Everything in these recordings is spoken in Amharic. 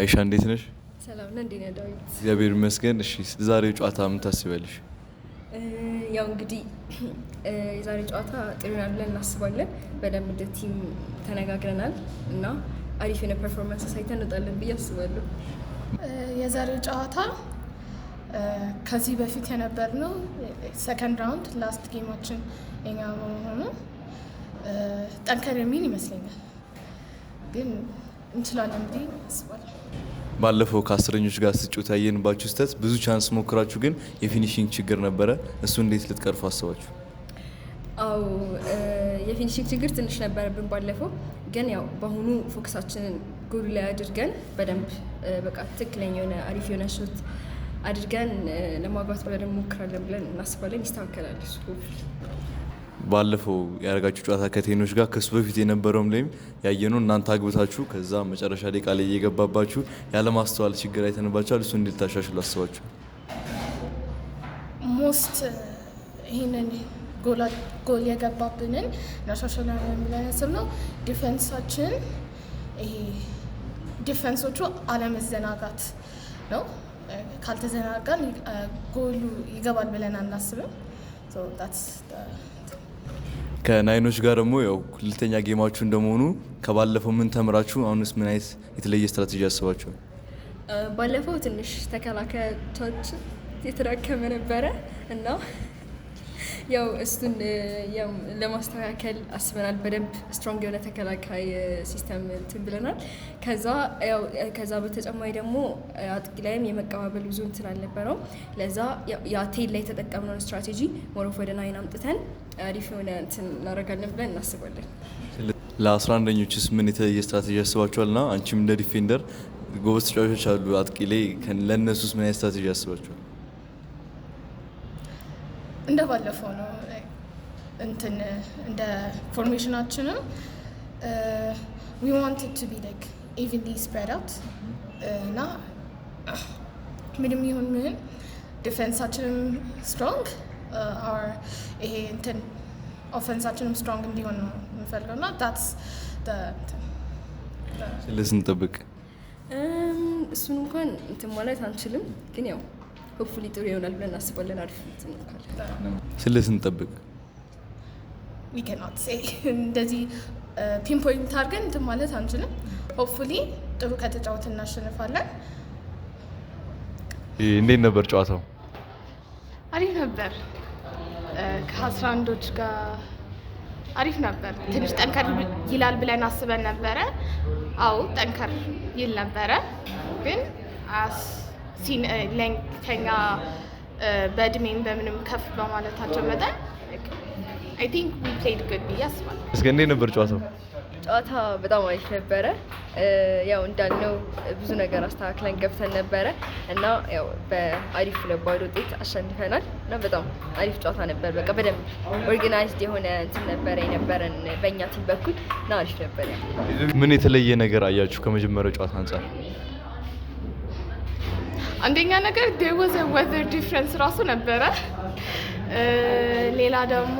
አይሻ፣ እንዴት ነሽ? ሰላም ነህ? እንዴት ነህ ዳዊት? እግዚአብሔር ይመስገን። እሺ፣ ዛሬው ጨዋታ ምን ታስቢያለሽ? ያው እንግዲህ የዛሬ ጨዋታ ጥሩ ይሆናል ብለን እናስባለን። በደንብ እንደ team ተነጋግረናል እና አሪፍ የሆነ performance አሳይተን እንወጣለን ብዬ አስባለሁ። የዛሬው ጨዋታ ከዚህ በፊት የነበርነው second round last game ኣችን የኛ በመሆኑ ጠንከር የሚል ይመስለኛል፣ ግን እንችላለን ብዬ አስባለሁ። ባለፈው ከአስረኞች ጋር ስትጫወቱ ያየንባችሁ ስህተት ብዙ chance ሞክራችሁ ግን የ finishing ችግር ነበረ። እሱ እንዴት ልትቀርፉ አስባችሁ? አዎ፣ የ finishing ችግር ትንሽ ነበረብን ባለፈው፣ ግን ያው በአሁኑ focus ኣችንን ጎሉ ላይ አድርገን በደንብ በቃ ትክክለኛ የሆነ አሪፍ የሆነ shot አድርገን ለማግባት በደንብ እንሞክራለን ብለን እናስባለን። ይስተካከላል እሱ hopefully። ባለፈው ያደረጋችሁ ጨዋታ ከ ten ኦች ጋር ከሱ በፊት የነበረውም ላይም ያየነው እናንተ አግብታችሁ ከዛ መጨረሻ ደቂቃ ላይ እየገባባችሁ ያለማስተዋል ችግር አይተንባችኋል። እሱ እንዴት ታሻሽሉ አስባችሁ? Most ይህንን ጎል የገባብንን እናሻሽላለን ብለን ያሰብነው defense ኣችን፣ ይሄ defense ኦቹ አለመዘናጋት ነው። ካልተዘናጋን ጎሉ ይገባል ብለን አናስብም። So that's ከ nine ኦች ጋር ደግሞ ያው ሁለተኛ game ኣችሁ እንደመሆኑ ከባለፈው ምን ተምራችሁ አሁንስ ምን አይነት የተለየ ስትራቴጂ አስባችኋል? ባለፈው ትንሽ ተከላካዮቻችን የተዳከመ ነበረ እና ያው እሱን ያው ለማስተካከል አስበናል። በደንብ strong የሆነ ተከላካይ system እንትን ብለናል። ከዛ ያው ከዛ በተጨማሪ ደግሞ አጥቂ ላይም የመቀባበል ብዙ እንትን አልነበረውም። ለዛ ያ ten ላይ የተጠቀምነውን strategy more of ወደ nine አምጥተን አሪፍ የሆነ እንትን እናደርጋለን ብለን እናስባለን። ለአስራ አንደኞችስ ምን የተለየ ስትራቴጂ አስባችኋል? ና አንቺም እንደ defender ጎበዝ ተጫዋቾች አሉ አጥቂ ላይ፣ ለእነሱስ ምን አይነት ስትራቴጂ አስባችኋል? እንደ ባለፈው ነው፣ እንትን እንደ formation ኣችንም we want to be like evenly spread out እና ምንም ይሁን ምን defense ኣችንም strong or ይሄ እንትን offense ኣችንም strong እንዲሆን ነው የምንፈልገው እና that's ስለዚህ እንጠብቅ። እሱን እንኳን እንትን ማለት አንችልም፣ ግን ያው hopefully ጥሩ ይሆናል ብለን እናስባለን። አሪፍ እንትን ካለ ስለዚህ እንጠብቅ። ዊ ካናት ሴይ፣ እንደዚህ pinpoint አድርገን እንትን ማለት አንችልም። Hopefully ጥሩ ከተጫወትን እናሸንፋለን። እንዴት ነበር ጨዋታው? አሪፍ ነበር። ከአስራ አንዶች ጋር አሪፍ ነበር። ትንሽ ጠንከር ይላል ብለን አስበን ነበረ። አዎ፣ ጠንከር ይል ነበረ፣ ግን ከኛ በእድሜም በምንም ከፍ በማለታቸው መጠን I think we played good ብዬ አስባለሁ። እስከ እንዴት ነበር ጨዋታው? ጨዋታ በጣም አሪፍ ነበረ። ያው እንዳልነው ብዙ ነገር አስተካክለን ገብተን ነበረ እና ያው በአሪፍ 2-0 ውጤት አሸንፈናል እና በጣም አሪፍ ጨዋታ ነበር። በቃ በደንብ organized የሆነ እንትን ነበረ የነበረን በእኛ team በኩል እና አሪፍ ነበር። ምን የተለየ ነገር አያችሁ ከመጀመሪያው ጨዋታ አንጻር? አንደኛ ነገር there was a weather difference ራሱ ነበረ። ሌላ ደግሞ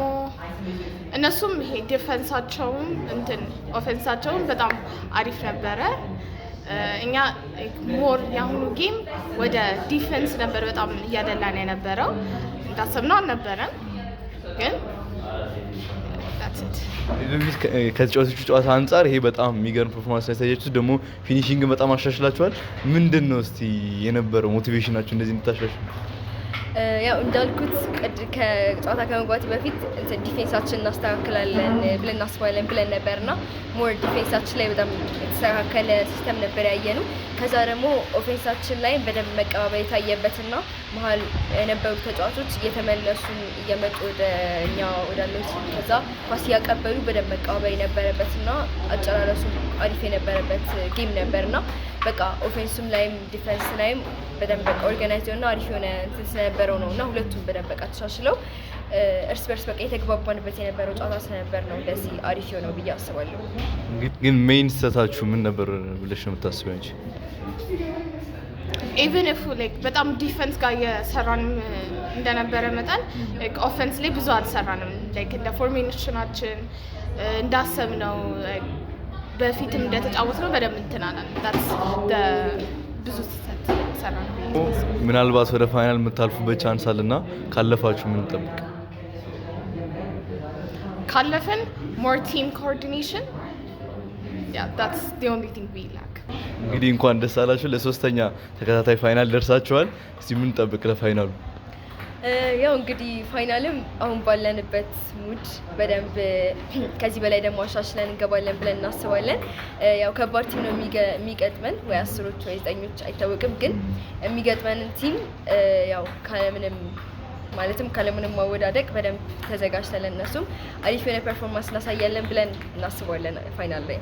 እነሱም ይሄ defense ኣቸውም እንትን offense ኣቸውም በጣም አሪፍ ነበረ። እኛ more የአሁኑ game ወደ defense ነበር በጣም እያደላን የነበረው። እንዳሰብነው አልነበረም፣ ግን that's it። በፊት ከተጫወቶቹ ጨዋታ አንጻር ይሄ በጣም የሚገርም performance ያሳያችሁት፣ ደግሞ finishing በጣም አሻሽላችኋል። ምንድን ነው እስቲ የነበረው motivation ኣችሁ እንደዚህ እንድታሻሽሉ? ያው እንዳልኩት ከጨዋታ ከመግባት በፊት እንትን defense ኣችን እናስተካክላለን ብለን እናስባለን ብለን ነበር እና more defense ኣችን ላይ በጣም የተስተካከለ system ነበር ያየነው። ከዛ ደግሞ offense ኣችን ላይ በደንብ መቀባበል የታየበትና መሀል የነበሩ ተጫዋቾች እየተመለሱ እየመጡ ወደ እኛ ወዳለው ከዛ ኳስ እያቀበሉ በደንብ መቀባበል የነበረበትና አጨራረሱ አሪፍ የነበረበት game ነበርና በቃ offense ኡም ላይም defense ላይም በደንብ በቃ organize የሆነ አሪፍ የሆነ እንትን ስለነበረው ነው እና ሁለቱም በደንብ በቃ ተሻሽለው እርስ በርስ በቃ የተግባባንበት የነበረው ጨዋታ ስለነበር ነው እንደዚህ አሪፍ የሆነው ብዬ አስባለሁ። ግን main ስህተታችሁ ምን ነበር ብለሽ ነው የምታስቢው አንቺ? Even if like በጣም defense ጋር እየሰራን እንደነበረ መጠን like offense ላይ ብዙ አልሰራንም። Like እንደ formation ኣችን እንዳሰብነው በፊትም እንደተጫወትነው በደንብ እንትን አላልንም። That's the ምናልባት ወደ final የምታልፉበት chance አለና ካለፋችሁ ምን እንጠብቅ? ካለፍን more team coordination. Yeah, that's the only thing we lack. እንግዲህ እንኳን ደስ አላችሁ፣ ለሶስተኛ ተከታታይ final ደርሳችኋል። እስቲ ምን እንጠብቅ ለ final ኡ? ያው እንግዲህ final ም አሁን ባለንበት mood በደንብ ከዚህ በላይ ደግሞ አሻሽለን እንገባለን ብለን እናስባለን። ያው ከባድ team ነው የሚገጥመን፣ ወይ 10ሮች ወይ 9ኞች አይታወቅም። ግን የሚገጥመንን team ያው ካለምንም ማለትም ካለምንም ማወዳደቅ በደንብ ተዘጋጅተን ለእነሱም አሪፍ የሆነ performance እናሳያለን ብለን እናስባለን final ላይ።